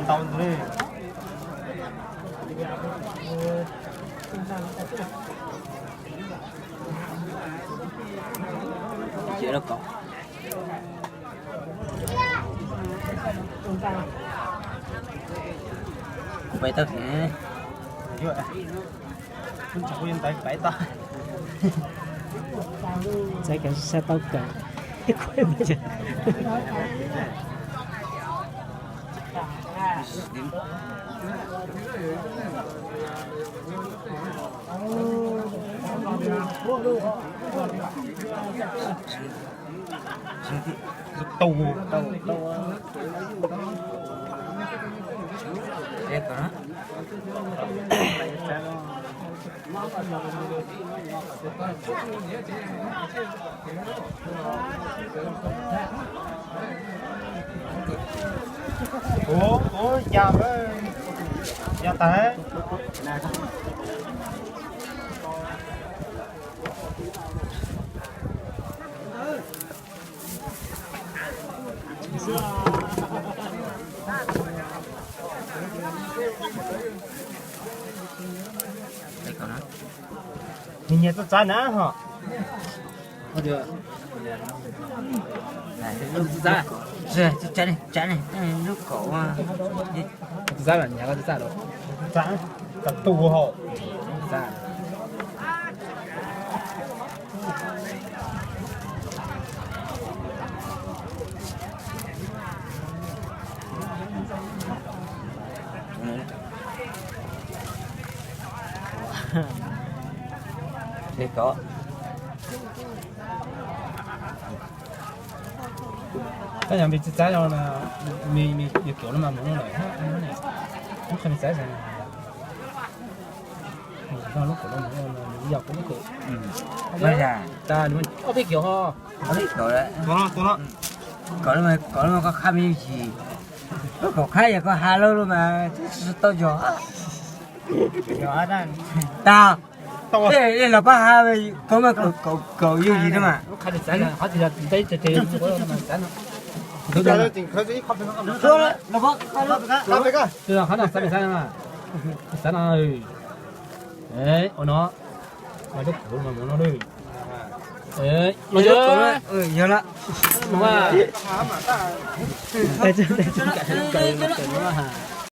Tau ntawd. Peb tau, txawm kav sab tau kawm. Tus, tus, tus ya, ya tas. Nws nyiam txav txav na ho. Txav, txav, txav lub kaum. Txav los nyiam txav los. Txav, txav tus ho. Li ko. Tab yog nws tsis txav no, nws, nws yuav tuav no mas mus no lawm. Lub qhov nws txav, lub kom no, nws yog lub kom. Ob peb kiv ho. Kom lub, kom lub koj qhab me yus yim. Lub kom qhab yog koj ha lub lub mas tsis tau yog. Tau. Los pab ha, koj mas kaum yus yim no mas. Ua no, no yog, yog lawm.